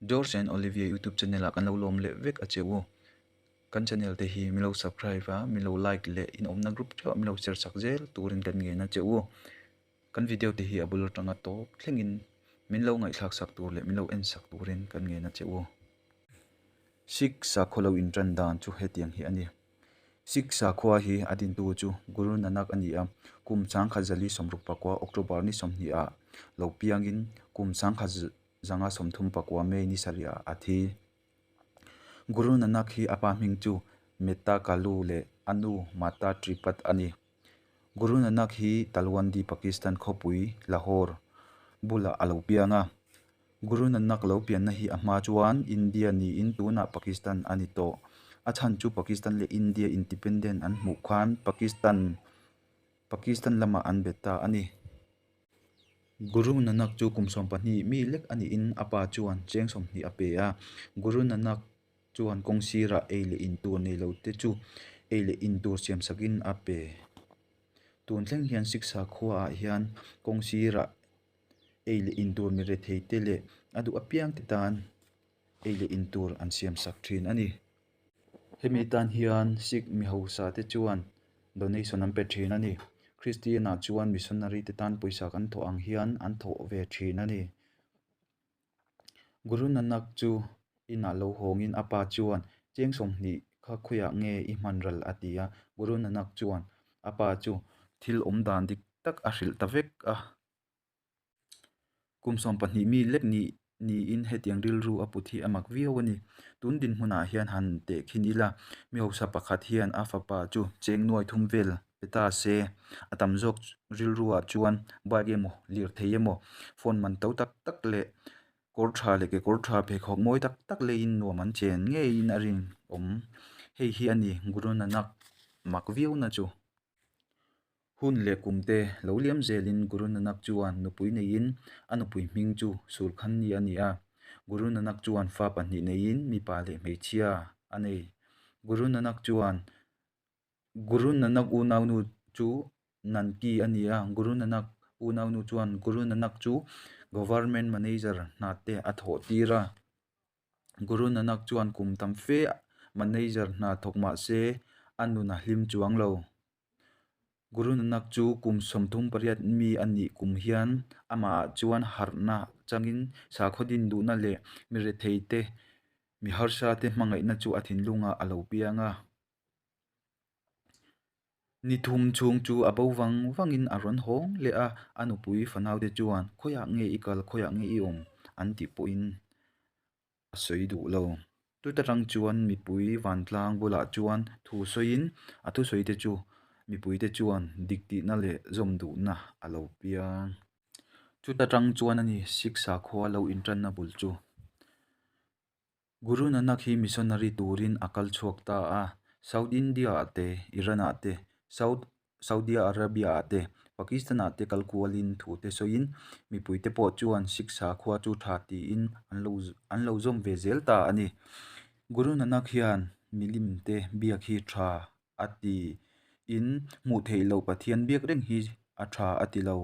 George and Olivia YouTube channel ah kan lo lawm leh vek a che u. Kan channel te hi min lo subscribe a, min lo like leh in awmna group theuh ah min lo share sak zel turin kan ngen a che u. Kan video te hi a bul atanga tawp thlengin min lo ngaihthlak sak tur leh min lo en sak turin kan ngen a che u. Sikh sakhaw lo intan dan chu hetiang hi a ni. Sikh sakhua hi a dintu chu Guru Nanak a ni a, kum sangkhat zali 64 October ni 20 ah lo piangin kum sangkhat 134 May ni sarih ah a thi. Guru Nanak hi a pa hming chu Mehta Kalu leh a nu Mata Tripat a ni. Guru Nanak hi Talwandi Pakistan khawpui Lahore bulah a lo piang a. Guru Nanak lo pianna hi a hma chuan India niin tunah Pakistan a ni tawh. A chhan chu Pakistan leh India independent an hmuh khan Pakistan Pakistan lamah an bet ta a ni. Guru Nanak chu kum 12 mi lek a niin a pa chuan cheng 20 a pe a. Guru Nanak chuan kawng sirah ei leh in tur nei lo te chu ei leh in tur siam sakin a pe. Tun thleng hian Sikh sakhua ah hian kawng sirah ei leh in tur mi rethei te leh a duh apiang te tan ei leh in tur an siam sak thin a ni. Hemi tan hian Sikh mi hausa te chuan donation an pe thin a ni. Kristian ah chuan missionary te tan pawisa kan thawh ang hian an thawh ve thin a ni. Guru Nanak chu inah lo hawngin a pa chuan, Cheng 20 kha khawiah nge i hman ral? a ti a. Guru Nanak chuan a pa chu thil awm dan dik tak a hrilh ta vek a. Kum 12 mi lek ni niin hetiang rilru a put hi a mak viau a ni. Tun dinhmunah hian han tehkhin ila, mi hausa pakhat hian a fapa chu cheng nuai thum vel pe ta se, a tam zawk rilruah chuan bike emaw, lirthei emaw, phone man to tak tak leh kawr tha leh kekawr tha pheikhawk mawi tak tak leiin nuam an chen ngeiin a rinawm. Hei hi a ni Guru Nanak mak viauna chu. Hun leh kum te lo liam zelin Guru Nanak chuan nupui neiin a nupui hming chu Surkhanni a ni a. Guru Nanak chuan fa pahnih neiin mipa leh hmeichhia a nei. Guru Nanak chuan Guru Nanak unaunu chu Nanki a ni a. Guru Nanak unaunu chuan Guru Nanak chu Government Manager hna te a thawh tir a. Guru Nanak chuan kum tam fe manager hna thawk mah se a nun a hlim chuang lo. Guru Nanak chu kum 38 mi a nih kum hian amahah chuan harhna changin sakhaw din duhna leh mi rethei te, mi harsa te hmangaihna chu a thinlungah a lo piang a. Ni thum chhung chu a bo vang vangin a rawn hawng leh a, a nupui fanaute chuan, Khawiah nge i kal, khawiah nge i awm? an tih pawhin a sawi duh lo. Chuta tang chuan mipui vantlang bulah chuan thu sawiin a thusawi te chu mipuite chuan dik tihna leh zawm duhna a lo piang. Chuta tang chuan a ni Sikh sakhua lo intanna bul chu. Guru Nanak hi missionary turin a kal chhuak ta a, South India-ah te, Iran-ah te, South Saudia Arabia-ah te, Pakistan-ah te kal kualin thu te sawiin mipuite pawh chuan Sikh sakhua chu tha tiin an lo an lo zawm ve zel ta a ni. Guru Nanak hian milim te biak hi tha a tiin hmuh theih loh Pathian biak reng hi a tha a ti lo.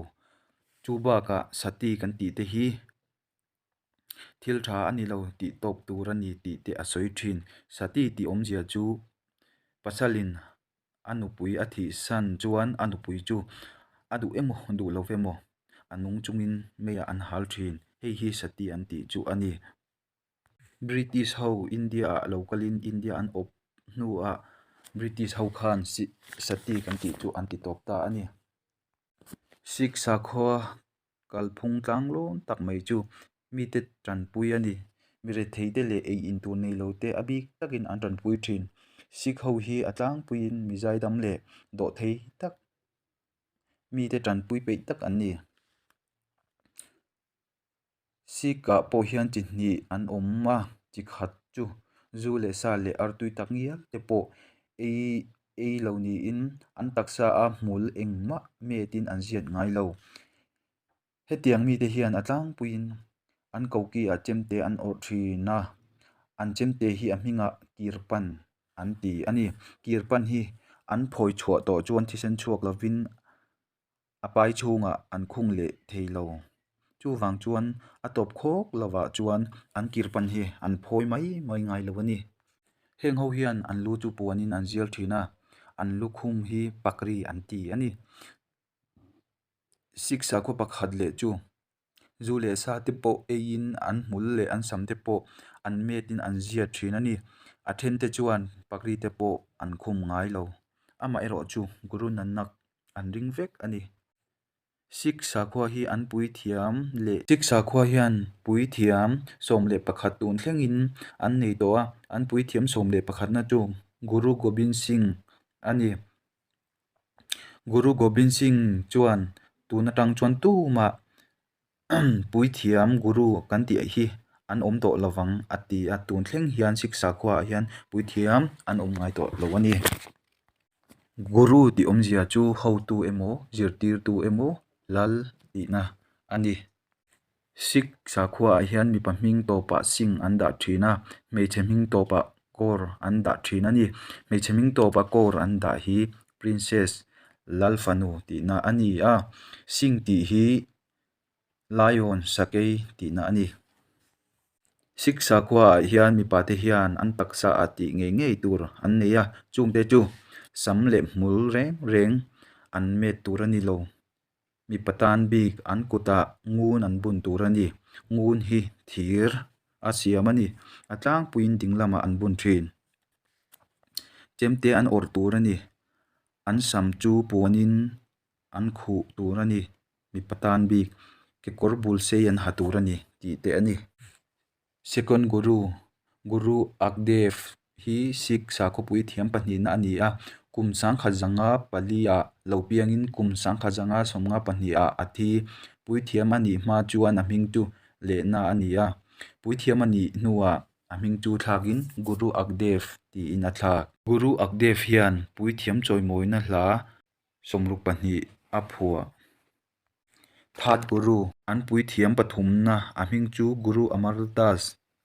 Chu bakah Sati kan tih te hi Thil tha a ni lo tih tawp tur a ni tih te a sawi thin. Sati tih awmzia chu pasalin a nupui a thih san chuan a nupui chu a duh emaw duh lo emaw a nung chungin meiah an hal thin. Hei hi Sati an tih chu a ni. British ho India ah lo kalin India an awp hnuah British ho khan Sati kan tih chu an ti tawp ta a ni. Sikh sakhua Kalphung tlanglawn tak mai chu mite tanpui a ni. Mi retheite leh ei in tur nei lo te a bik takin an tanpui thin. Sikh ho hi a tlangpuiin mi zaidam leh dawhthei tak mite tanpui peih tak an ni. Sikh ah pawh hian chi hnih an awm a, chi khat chu zu leh sa leh artui tak ngial te pawh ei ei lo niin an taksa a hmul engmah metin an ziat ngai lo. Hetiang mite hian a tlangpuiin an koki ah chemte an awrh thin a, an chemte hi a hmingah kirpan an ti a ni. Kirpan hi an phawi chhuah tawh chuan thisen chhuak lovin a pai chhungah an khung leh thei lo. Chuvang chuan a tawp khawk lovah chuan an kirpan hi an phawi mai mai ngai lo a ni. Heng ho hian an lu chu puanin an zial thin a, an lukhum hi pakri an ti a ni. Sikh sakhua pakhat leh chu zu leh sa te pawh eiin an hmul leh an sam te pawh an metin an ziat thin a ni. A then te chuan pakri te pawh an khum ngai lo. Amaherawhchu Guru Nanak an ring vek a ni. Sikh sakhua hi an puithiam leh. Sikh sakhua hian puithiam 11 tun thlengin an nei tawh a, an puithiam 11na chu Guru Gobind Singh a ni. Guru Gobind Singh chuan tun atang chuan tumah puithiam Guru kan tih hi an awm tawh lovang a ti a, tun thleng hian Sikh sakhua ah hian puithiam an awm ngai tawh lo a ni. Guru tih awmzia chu hotu emaw zirtirtu emaw lal tihna a ni. Sikh sakhua ah hian mipa hming tawpah Singh an dah thin a, hmeichhe hming tawpah Kaur an dah thin a ni. Hmeichhe hming tawpa Kaur an dah hi Princess lal fanu tihna a ni a, Singh tih hi Lion sakei tihna a ni. Sikh sakhua ah hian mipa te hian an taksa ah tih ngei ngei tur an nei a, chungte chu sam leh hmul reng reng an met tur a ni lo. Mipa tan bik an kutah ngun an bun tur a ni. Ngun hi thir a siam a ni. A tlangpuiin ding lamah an bun thin. Chemte an awrh tur a ni. An sam chu puanin an khuh tur a ni. Mipa tan bik kekawr bul sei an ha tur a ni tih te a ni. Second Guru, Guru Agdev hi Sikh sakhawpui thiam pahnihna a ni a, kum 1504 ah lo piangin kum 1552 ah a thi. Puithiam a nih hma chuan a hming chu lehna a ni a, puithiam a nih hnuah a hming chu thlakin Guru Agdev tiin a thlak. Guru Agdev hian puithiam chawimawina hla 62 a phuah. Third Guru, an puithiam pathumna a hming chu Guru Amar Das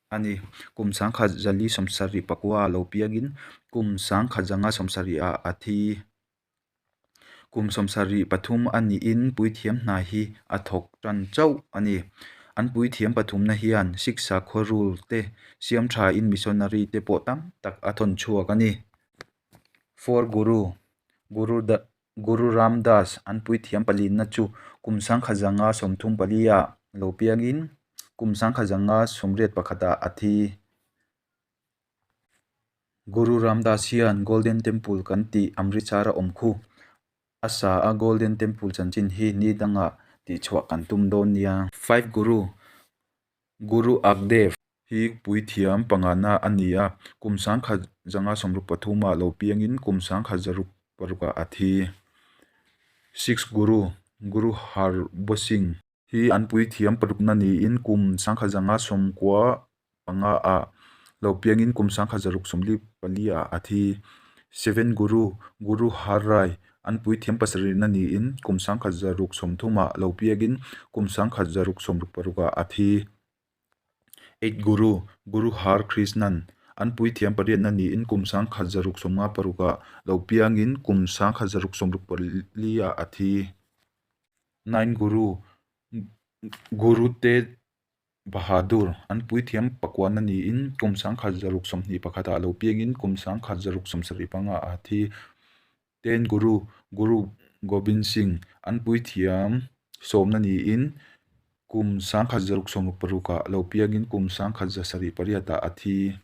a ni. Kum 1479 ah lo piangin kum 1570 ah a thi. Kum 73 a nihin puithiam hna hi a thawk tan chauh a ni. An puithiam pathumna hian Sikh sakhua rule te siam thain missionary te pawh tam tak a thawn chhuak a ni. Fourth Guru, Guru Guru Ram Das an puithiam palinna chu kum 1534 ah lo piangin kum 1581 ah a thi. Guru Ram Das hian Golden Temple kan tih Amritsar a awm khu a sa a Golden Temple chanchin hi ni dangah tihchhuah kan tum dawn nia. Five Guru, Guru Agdev, hi puithiam pangana a ni a, kum 1563 ah lo piangin kum 1606 ah a thi. Sixth Guru, Guru Harbosingh, hi an puithiam parukna niin kum 1595 ah lo piangin kum 1644 ah a thi. Seventh Guru, Guru Har Rai, an puithiam pasarihna niin kum 1630 ah lo piangin kum 1666 ah a thi. Eight Guru, Guru Har Krishnan, an puithiam pariatna niin kum 1656 ah lo piangin kum 1664 ah a thi. Nine Guru, Guru Tegh Bahadur, an puithiam pakuana niin kum 1621 ah lo piangin kum 1675 ah a thi. Ten Guru, Guru Gobind Singh, an puithiam sawmna niin kum 1666 ah lo piangin kum 1708 ah a thi.